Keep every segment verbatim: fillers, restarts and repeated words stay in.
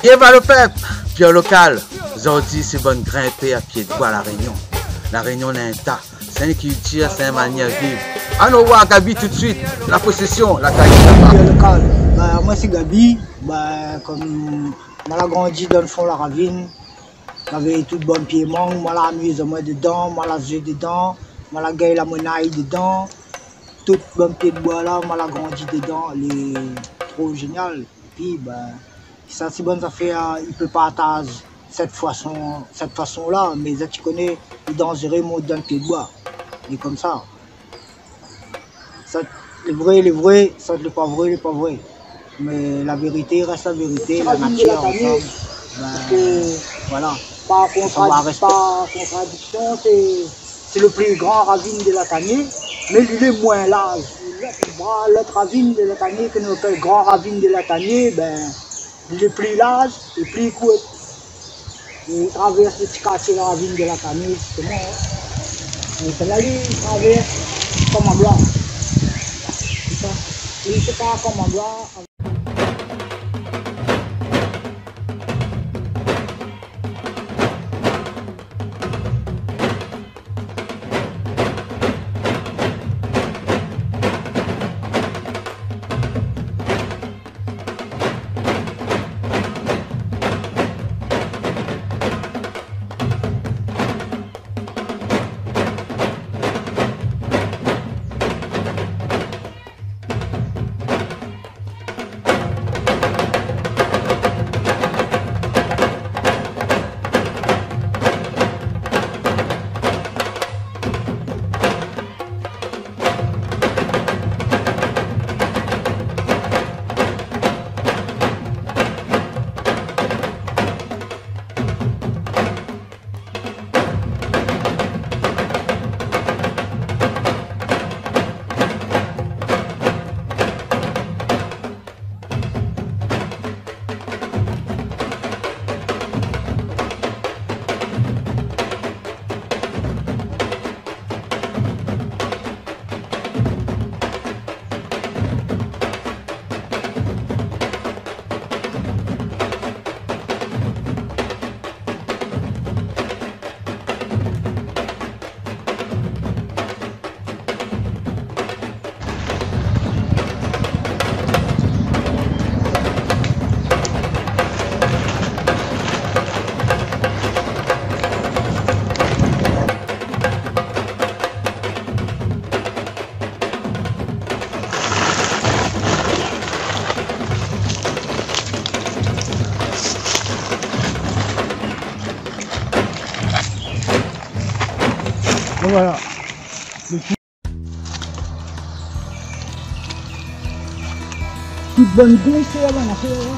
Viv lo pèp, Pièr Lokal. Zordi sé bann grinpèr pié d'boi La Rényon. La Rényon néna in ta. Sé in kiltir, sé in manièr viv. Anon oir Gaby tout suit. La posésion, la kalité. Pièr Lokal. Ba, moin sé Gaby. Ba, konm moin la grandi dan lo fon la ravine, navé tout bann pié mang, moin la amiz amoin dedan, moin la zoué dedan, moin la gingn la monay dedan. Tout bann pié d'boi la, moin la grandi dedan, lé tro zénial. Épi, bin, sa sé bann zafèr, i pé partaz sèt fason, sèt fason la, mé zot i koné, lé danzéré mont dan pié d'boi. É konmsa. Sa lé vré, lé vré, sa lé pa vré, lé pa vré. Mé la vérité i rès la vérité, la natir ansanm. Bin, parske, voilà, par sa va kontradi-, rèsté. Par kontradiksion, sé, sé lo pli gran ravine de Latanié, mé li lé moin larz. Lot bra, lot ravine de Latanié, ke nou apèl gran ravine de Latanié, bin, li lé pli larz é pli kour. Li travèrs lo ti kartié la ravine de Latanié, zistoman, in. É sèt-la, li travèrs Komagloa. Sé sa. Li sépar Komagloa. Bon, voilà. Tout bann gous, sé la bann afèr la.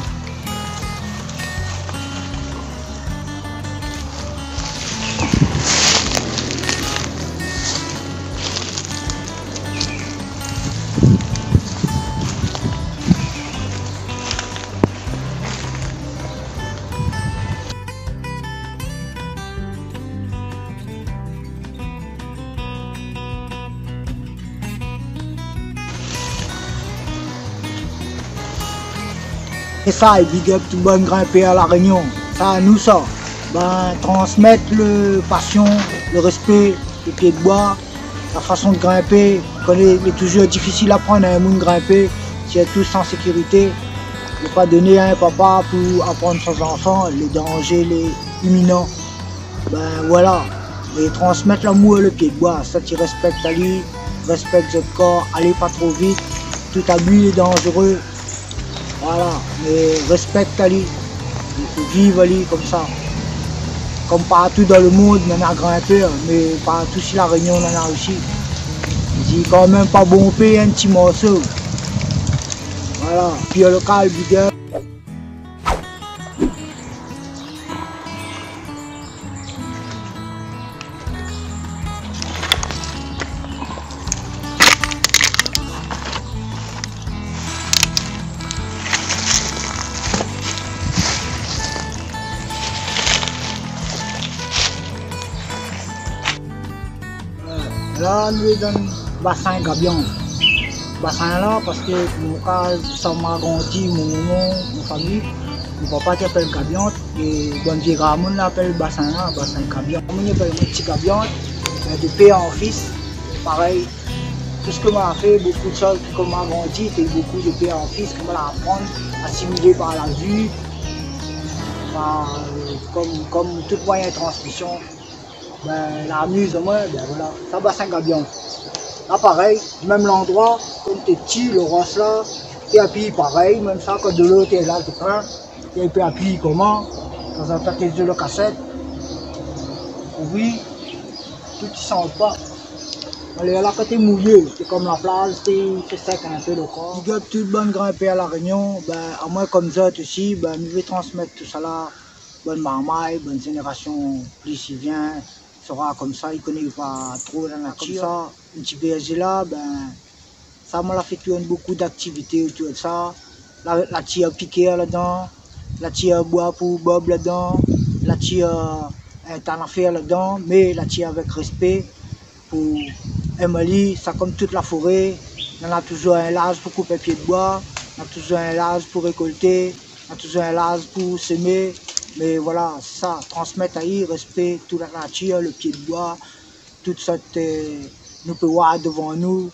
É sa, é big up tout bann grinpèr La Rényon. Sa, nou sa, bin, transmèt lo pasion, lo rèspé, lo pié d'boi, la fason de grinpé. Koné, lé touzour difisil aprann in moun grinpé, sirtou san sékirité. Lé pa doné a in papa pou aprann son zanfan, lo danzé lé iminan. Bin, voilà. É transmèt lamour lo pié d'boi, sat i rèspèk ali, rèspèk zot kor, alé pa tro vit, tout abi lé danzéré. Voilà, mé rèspèk ali, i fo viv ali konmsa. Konm partou dan lo monn, nana grinpèr, mé partou si La Rényon, nana osi. Di kanmèm pa bonpé in ti morso. Voilà, Pièr Lokal, big up. La, nou lé dan basin Gabian. Basin la, parske mon kaz, sa ma grandi, mon momon, mon fami, Mon papa té apèl Gabiant, é bann vié gramoun la apèl basin la, basin Gabiant. Moin té apèl mon ti Gabiant, mé de pèr an fis, parèy. Tout sak moin la fé, bonpé de shoz, pi kom moin la grandi, té bonpé de pèr an fis, ke moin la aprann, asimilé par la vi, par, euh, kom, kom tout moiyin transmision. Bin, la amiz amoin, bin voilà, sa basin Gabiant. La parèy, mèm landroi, kom té ti, lo ros la, té apui parèy, mèm sa, kan dolo té la, té plin, té apui koman, tanzantan té zoué lo kasèt, kouri, tout i sanz pa. Alé, la, kan té mouyé, té kom la plaz, té, té sèk inpé lo kor. Big up tout bann granpèr La Rényon, bin, amoin kom zot osi, bin, mi vé transmèt tousala, bann marmay, bann zénérasion pli i vien, sora komsa, i koné pa tro la natir. Komsa, in ti bèrzé la, bin, sa, moin la fé tourn bonpé d'aktivité otour de sa. La, la tir pikèr ladan, la tir boi pou bob ladan, la tir, euh, in ta nafèr ladan, mé la tir avèk rèspé. Pou èm ali, sa kom tout la foré, nana touzour in laz pou koup in pié d'boi, nana touzour in laz pou rékolté, nana touzour in laz pou sémé. Mé voilà, sa, transmèt ali, rèspé tout la natir, lo pié d'boi, tout sak, euh, nou pé oir dovan nou,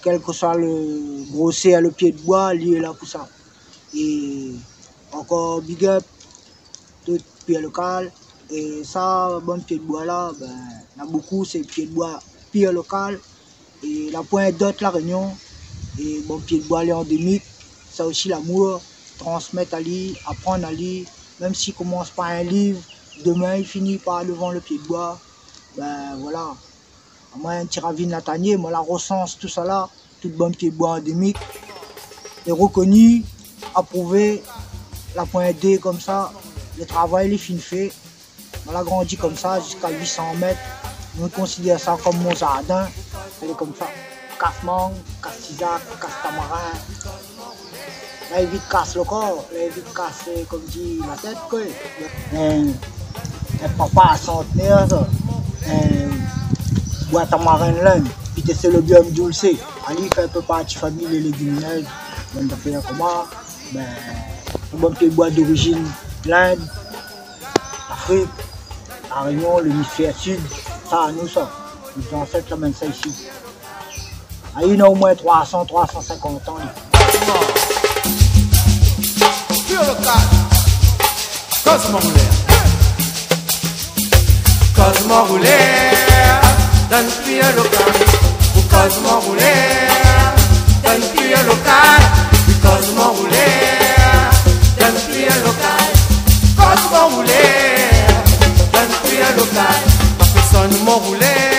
kèl ke soi lo grosèr lo pié d'boi, li lé la pou sa. É ankor big up, tout pir lokal. É sa, bann pié d'boi la, bin, na bonpé, sé pié d'boi pir lokal. É la poin d'ot La Rényon. É bann pié d'boi lé andémik. Sa osi, lamour, transmèt ali, aprann ali. Mèm si i komans par in liv, domin i fini par dovan lo pié d'boi. Bin, voilà. Amoin, in ti ravine Latanié, moin la rosans tousala, tout bann pié d'boi andémik. É rokoni, aprouvé, la poin dé komsa, lo travay lé fine fé. Moin la grandi komsa, ziska uit san mèt. Moin konsidèr sa kom mon zardin. Alé komsa, kas mang, kas tizak, kas tamarin. La évit kas lo kor, la évit kas, euh, kom di, la tèt, koi. In, in papa santnèr, sa. In boi tamarin Lind, ki té sélobium dulce. Ali fé in pé parti famiy lé légiminèz, bann zafèr koman, bin, bann pié d'boi dorizine Lind, Afrik, La Rényon, lémisfèr sid, sa, nou, sa. Nout zansèt la amenn sa isi. Ayi, na omoin troi san, troi san sinkant an, li. Pur lokal. Koz mon roulèr. Koz mon roulèr. Dann pur lokal. Pou koz mon roulèr. Dann pur lokal. Pou koz mon roulèr. Dann pur lokal. Koz mon roulèr. Dann pur lokal. Pa pèrsone mon roulèr.